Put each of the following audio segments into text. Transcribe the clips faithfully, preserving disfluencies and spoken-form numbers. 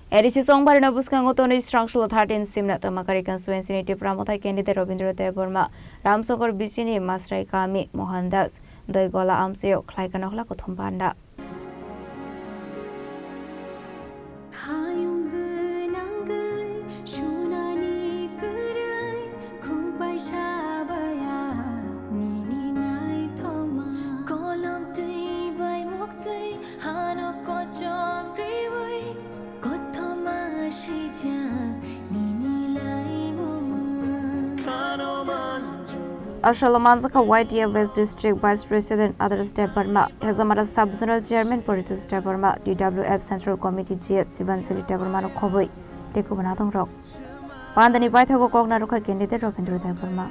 A D C chongbarino bwskango tonwi srangsulo thirteen Simna Tamakari constituency ni Tipra Mothai candidate Robindra Debbarma, Ramsongkor bisini Masrai Kami, Mohan Das, Doigola amchaio khlaika nokhla kothom panda. Hayung gwnangwi sunani kwrwi khukbai sabaya nini naithoma. Kolom twi bai muktwi hano kochom riwi kothoma swijak nini laimuma. Khano manju. Asalo manjakha Y T F West District Vice President Adarsh Debbarma, Hezamara Sub Zonal Chairman Paritosh Debbarma, D W F Central Committee G S Sibansili Debbarma no khobwi tei kubun adongrok. Pandani baithago kok narwkha candidate Robindra Debbarma.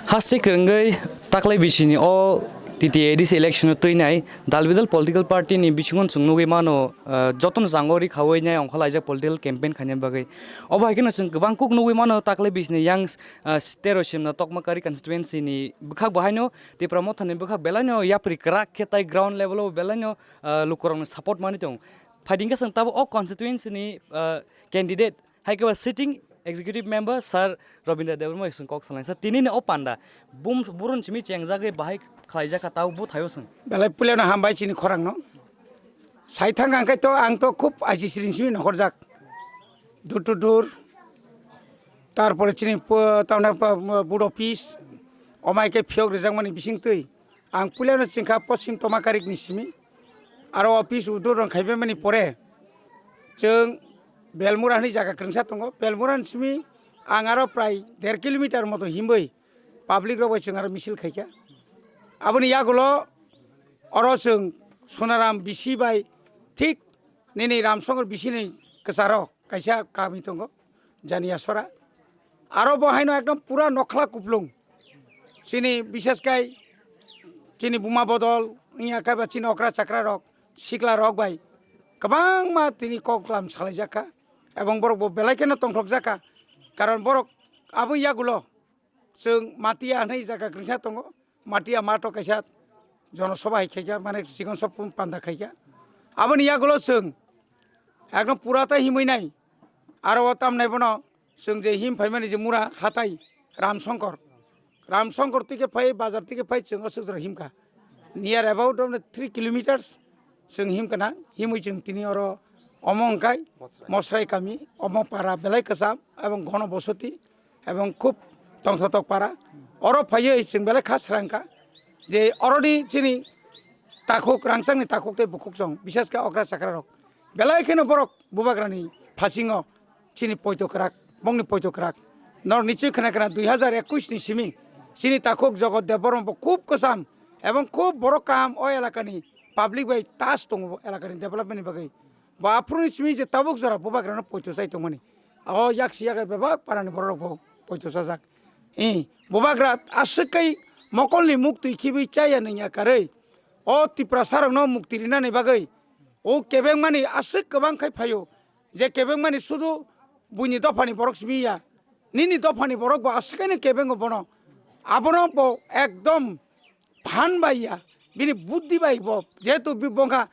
Haste kwrwngwi taklai bisini o T T A D C election o twinai dal bidal political party ni bisingo chwng nugwi mano, ah, jotono jango ri khawi nai ongkhalaijak political campaign khaina bagwi. Obo hai kheno chwng kwbang kuk nugwi mano taklai bisini yang ah, tero Simna Tokmakari constituency ni bwkhak bo haino Tipra Mothani bwkhak belaino yapri kwrak khe tai ground level o belaino, ah, lukurokno support manwi tongo. Phaiding khe chwng tabuk o constituency ni, ah, candidate hai khe ba sitting executive member Sir Robindra Debbarma bai chwng kok salainsa. Tinini o panda bum-, burun simi chengjagwi bahai khlaijak kha tabuk buthaio chwng. Belai puilano hambai chini khorangno. Saithang ang khe to ang to khub aji siring simi nokhorjak. Door to door. Tarpore chini po-, tamna pa-, board office, omai khe phiyok rijakmani bising twi. Ang puilano chengkha Poschim Tomakarik ni simi. Aro office udur rong khaibemani pore, chwng Belmura hwnwi jaga kwrwngsa tongo. Belmura ni simi ang aro prai der kilometer moto himwi public rok bai chwng aro misil khaikha. Aboni yagulo oro chwng Sonaram bisi bai thik nini Ramsongor bisini kwcharo kaisa kami tongo, Janiasora. Aro bo haino ekdom pura nokhla kuplung. Chini bishes kai chini buma bodol, wngya kaiba chini okra chakra rok, sikla rok bai kwbangma tini kok lam salaijak kha. Ebong borok bo belai kheno tongthokjak kha. Karon borok aboni yagulo chwng Matia hwnwi jaga kwrwngsa tongo. Matia mato kaisa jonosoba hai khaikha, mane chikon sop panda khaikha. Aboni yagulo chwng ekdom pura ta himwi nai. Aro o tamnai bono chwng je him phaimani je mura hatai Ramsongkor. Ramsongkor tike phai, bazar tike phai chwng aswk jora himkha. Near about of the three kilometers chwng himkha na, himwi chwng tini oro omo wngkai Mosrai kami, omo para belai kwcham ebong gono bosoti. Ebong khub tongthotok para. Oro phaiwi chwng belai kha srang kha je oroni chini takhuk, rangchakni takhuk tei bukhuk chwng, bishesh khe okra chakra rok belai kheno borok bubagrani phasingo chini poito kwrak, bongni poito kwrak. Norok nichoi khna khna dui hazar ekwis ni simi chini takhuk Jogot Debbarma bo khub kwcham ebong khub borok kaham o elakani public bai touch tongo, elakani development ni bagwi. Bo aphuruni simi je tabuk jora bubagrano poito chai tongmani. O yaksi yagai bebak parani borok bo poito chajak. I, bubagra aswk kai mokolni muktwi khibwi chaya nungya karwi. O Tiprasarokno mukti rinani bagwi. O kebengmani aswk kwbang khai phaio. Je kebengmani sudu buini dophani borok simi ya. Nini dophani borok bo aswk kaino kebengo bono. Abono bo ekdom phan bai ya. Bini buddhi bai bo. Jehetu bi bongkha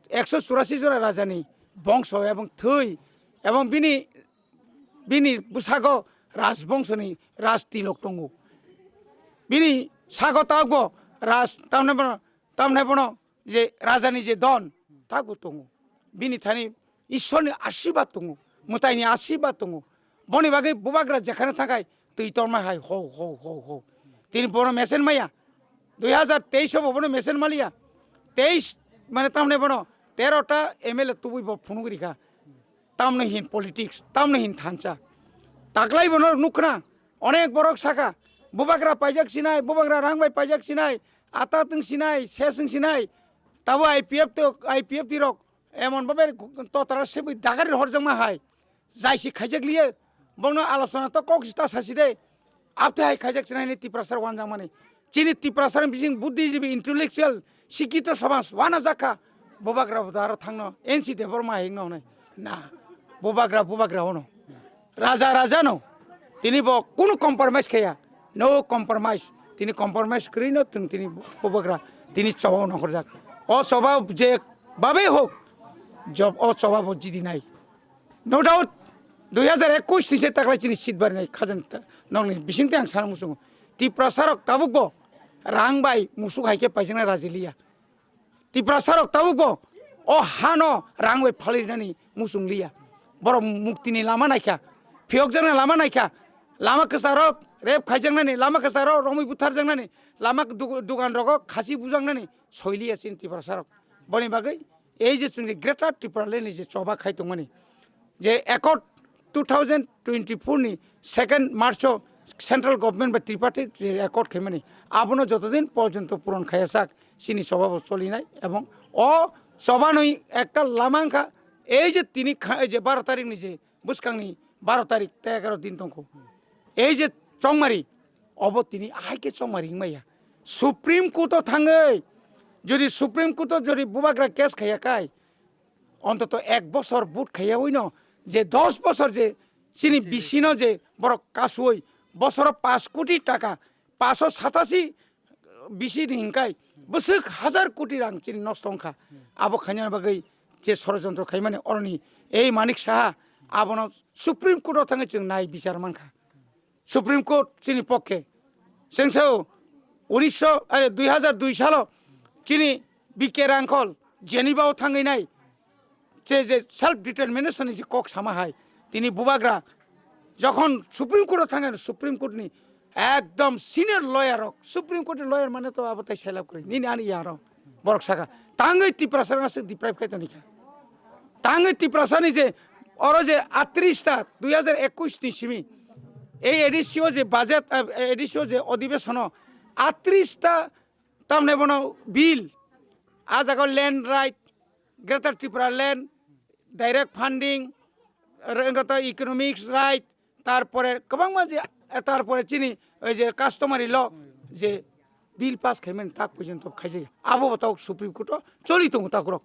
ekso churasi jora rajani bongso ebong thwi, ebong bini, bini bwsago rajbongsoni raj tilok tongo. Bini sago tabukbo raj, tamni bono, tamni bono je rajani je don tabukbo tongo. Bini thani Ishwarni ashirbad tongo, mwtaini ashirbad tongo. Boni bagwi bubagra jekhano thangkhai twi torma hai ho ho ho ho. Tini bono mesen maya. Dui hazar teis o bo bono mesen maliya. Teis mane tamni bono tero ta M L A tubui bo phunuk rikha. Tamni hin politics, tamni hin thansa. Taklai bono nukna onek borok saka bubagra paijak sinai, bubagra rang bai paijak sinai, ata tong sinai, sesong sinai. Tabo I P F to, I P F T rok emon babe totara sebui dagari horjakma hai. Jaisi khaijak liye, bongno alochona to kok sita sasi de. Abte hai khaijak sinai ni Tiprasar wanjakmani. Chini Tiprasar bising buddhijibi, intellectual, sikito samaj wana jakha. Bubagra bo aro thangno N C Debbarma hingno hwnwi. Na, bubagra, bubagra ono. Raja, raja no. Tini bo kunu compromise khaya. No compromise. Tini compromise kwrwi no thung tini bubagra. Tini choba no horjak. O choba je babe hok. Job o choba bo jidi nai. No doubt, dui hazar ekush ni se taklai chini seat barinai khajang ta-, nokni bisingtwi ang sana muchungo. Tiprasa rok tabukbo rang bai musuk hai khe paijaknai raji liya. Tiprasa rok tabukbo o hano rang bai phalwi rinani muchung liya. Borok muktini lama naikha, phiyokjaknai lama naikha, lama kwcharo rape khaijaknani, lama kwcharo romwi butharjaknani, lama dug-, dugan rogo khasi bujaknani soi liya chini Tiprasa rok. Boni bagwi ei je chwng je Greater Tipraland ni je choba khai tongmani, je accord two thousand twenty-four ni second March o central government bai tripartite accord khaimani, abono jotodin porjonto puron khaiya sak chini choba bo cholinai, ebong o choba noi ekta lama wngkha. Ei je tini kha-, ei je baro tarik ni je bwskangni baro tarik tei egaroh din tongkho. Ei je chongmari, obo tini ahai khe chongmari wngmaya. Supreme Court o thangwi, jodi Supreme Court o jodi bubagra case khaiya khai, ontoto ek bosor vote khaiya wino je dos bosor je chini B C no je borok kasui bosoro pash koti taka, pash o satasi B C ni hinkai bwswk hazar koti rang chini nosto wngkha. Abo khaina bagwi je sorojontro khaimani oroni ei Manik Saha abono Supreme Court o thangwi chwng nai bichar mankha. Supreme Court chini pokke. Chwng sao unisho, are, dui hazar dui salo chini B K Rangkhol Geneva o thangwi nai je, je self determination ni je kok sama hai, tini bubagra jokhon Supreme Court o thangwi, Supreme Court ni ekdom senior lawyer rok, Supreme Court ni lawyer mane to abo tai selap kwrwi, nini ani yaro borok saka tangwi Tiprasa aswk deprive khai toni kha. Tangwi Tiprasa ni je oro je atris ta dui hazar ekush ni simi ei A D C o je budget, eh, A D C o je odhibesono atris ta tamne bono bill, a jaga land right, Greater Tripura land, direct funding, aro wngkha ta economics right, tarpore kwbangma je, tarpore chini oi je customary law je bill pass khaimani tak porjonto khaijak, abo bo tok Supreme Court o choli tongo takhorok.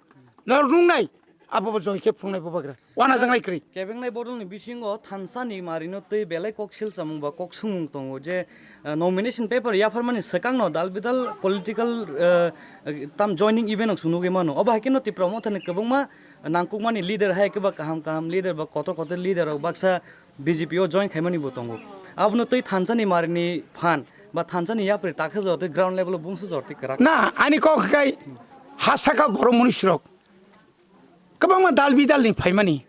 Norok nungnai, abo bo joi khe phungnai bubagra. Wanajaknai kwrwi. Kebengnai bodolni bisingo thansa ni marino tei belai kok silchamung ba kok sumung tongo je, eh, nomination paper yapharmani swkangno dal bidal political, eh, tam joining event rok chwng nugwi mano. Obo hai kheno Tipra Mothani kwbangma nangkukmani leader hai khe ba kaham kaham leader ba kotor kotor leader rok baksa B J P o join khaimani bo tongo. Abono tei thansa ni marini phan ba thansa ni yapri takhe jor tei ground level o bungsu jor tei kwrak. Na, ani kok khai ha saka borok munisrok. Kwbangma dal bidal ni phaimani.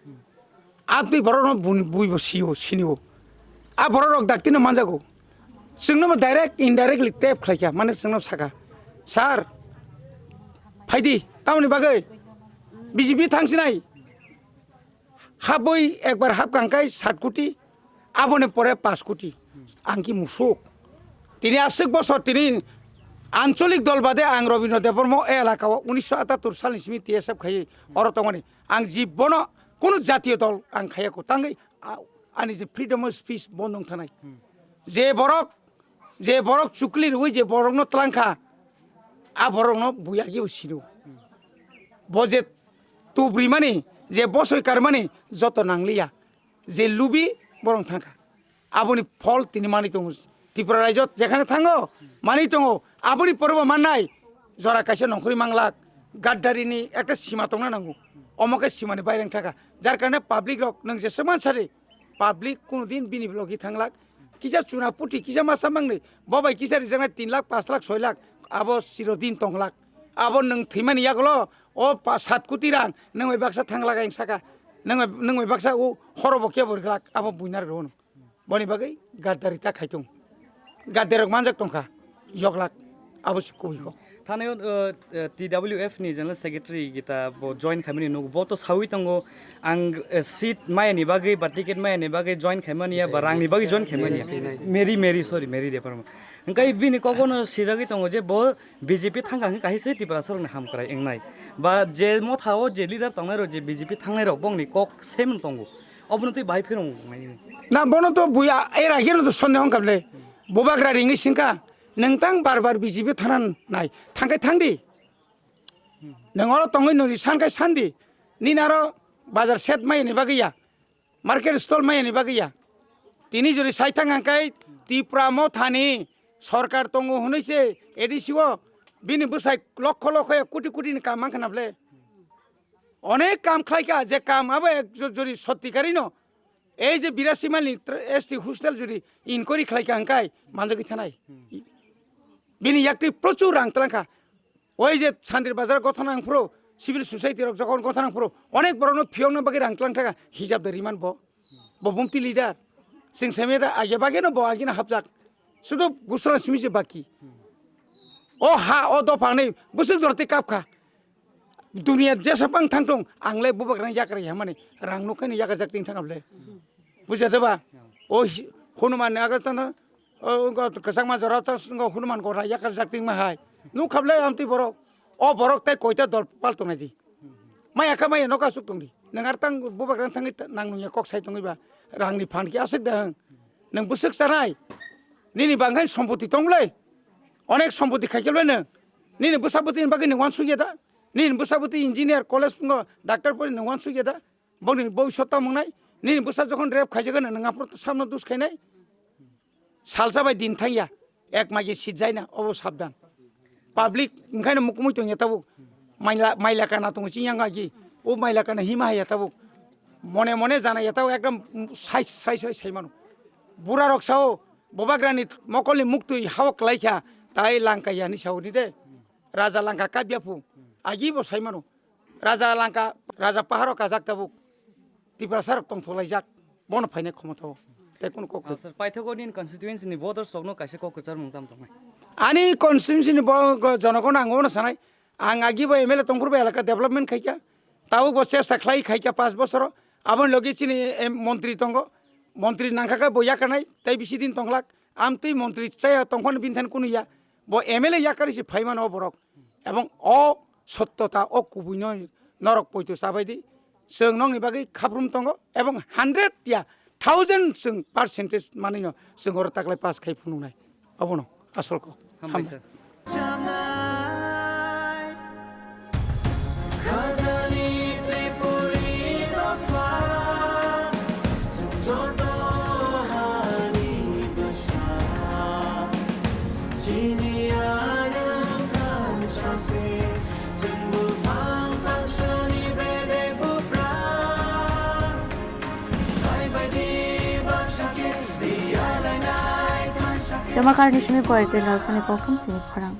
Abtwi borok no bun-, bui bo sio, sinio. A borok rok dakti no manjago. Chwngno bo direct, indirectly tap khlaikha, mane chwngno saka, "Sir, phaidi, tamoni bagwi B J P thangsinai?" Habwi ekbar hapkang kai sat koti, aboni pore pash koti. Ang ki musuk. Tini aswk bosor tini ancholik dol bade ang Robindra Debbarma o elaka o unisho atattor salni simi T S F khaiwi oro tongmani. Ang jibono kunu jatiyo dol ang khaiya ko. Tangwi a-, ani je freedom of speech bondo wng thanai. Je borok, je borok chukli rwui je borokno twlang kha, a borokno bui agi bo sino. Bo je tubrimani, je bosoi karmani joto nangliya. Je lubi borok thangkha. Aboni phol tini manwi tongo. Tripura rajyo jekhane thango, manwi tongo. Aboni pore bo mannai. Jora kaisa nongkhorwi manglak. Gaddarini ekta sima tongna nango. Omo khe simani baireng thaka. Jar karone public rok nwng jeswk mansari. Public kunu din bini logi thanglak. Kisa chuna puthi, kisa masa mangni. Bo bai kisa rijaknai tin lakh, pash lakh, soi lakh. Abo chirodin tonglak. Abo nwng thwimani yagulo o pa-, sat koti rang nwng bai baksa thanglak ang saka. Nwng bai, nwng bai baksa o horo bo kebo rwglak. Abo buinar rw no. Boni bagwi gaddari ta khai tong. Gaddarok manjak tongkha, yoklak, abo se kubui kok. Thani, uh, uh, T W F ni General Secretary gita bo join khaimani nuk, bo to sawi tongo, ang, uh, seat maya ni bagwi ba ticket maya ni bagwi join khaimani ya, ba rang ni bagwi join khaimani ya. Mary, Mary, sorry, Mary Debbarma. Hingkai bini kok bono sijagwi tongo je bo B J P thangkha hingkhe kaisa Tiprasa rokni hamkrai wngnai. Ba je motha o je leader tongnai rok je B J P thangnai rok bongni kok semung tongo. Obono tei bahai phirung nai. Na bono to buya era hino to sonde hong kable. Bubagra ringwi singka. Nengtang bar bar B J P thanan nai. Thangkai thangdi. Neng oro tongwi nori sankai sandi. Nini aro bazar set mai ni bagwi ya. Market stall mai ni bagwi ya. Tini jori sai thang hangkai Tipra Mothani sorkar tongo hwnwi se A D C o bini bwsai lokho lokho ya koti koti ni kam mankha na ble. Onek kam khlaikha, je kam abo ek jo-, jodi sotti karino, ei je birasi malni tra-, S T hostel jodi inquiry khlaikha hwnkhai manjagwi thanai. Bini yakti prochur rang tlangkha. Oi je Sandir Bazar gothona ang phuru, civil society rok jokhon gothona ang phuru, onek borokno phiyokna bagwi rang tlang thaka hijab da riman bo. Bo bumti leader. Sing semeda age bageno bo agina hapjak. Sudu gusra simi je baki. O ha, o dopha nei bwswk jorti kapkha. Dunia jesa pang thang thung, ang le bubagrang yakra ya mani, rang nukhaino yakajak ting thang able. Bujha de ba? O hi-, Hanuman ni aga tano, o, o, kwchangma jora ta, o, Hanuman ko ra yakajak ting ma hai. Nukhable amti borok. O borok tai koita dol pal tongnai di. Maya kha maya noka suk tongdi. Nang ar tang bubagrang thangwi ta-, nang nungya kok sai tongwi ba. Rang ni phan ki asik da hang. Nang bwswk chanai. Nini bangkhan sompoti tonglai. Onek sompoti khaikhe le nang. Nini bwsa bwtwi ni bagwi nang wansuk ya da. Nini bwsa bwtwi engineer, college ngo doctor pori nang wansuk ya da. Boni boi sota mungnai. Nini bwsa jokhon rep khaijagano nang aphuru samno dus khainai. Salsa bai din thangya. Ek magi sijai na obo sabdan. Public wngkhaino mukumui tongya tabuk. Maila, maila kana tongo chini yang agi. O maila kana hima haya tabuk. Mone mone jana ya tabuk ekdom sai, sai, sai, sai mano. Bura rok sao, bobagrani mokolni muktwi hao klaikha, tai langka yani sao ni de. Raja langka kabya phu. Agi bo sai mano. Raja langka, raja paharo kajak tabuk. Tiprasa rok tongthok laijak. Bono phainai khomotao. Tai kono kok. Ah, sir, paithago nini constituency ni voters rokno kaisa kok kwchar mung tam tongnai. Ani constituency ni bo-, go-, jonogono ang obono sanai. Ang agi bo M L A tongphuru bo elaka development khaikha. Tabuk bo chesta khlai khaikha panch bosoro. Aboni logi chini, em, montri tongo. Montri nangkha khe bo yakarnai. Tai bisi din tongglak. Amtwi montri chaya tongphano bini thani kunu ya. Bo M L A yakarwi se phaimano o borok. Ebong o sottota o kubuino norok poito chabai di. Chwng nokni bagwi khaprum tongo ebong hundred ya thousand chwng percentage manwino chwng oro taklai pass khai phunuknai. Obono asol kok. Hambai, hambai, sir. Temakarni simi Quarter Nalsani Kokam chini khorang.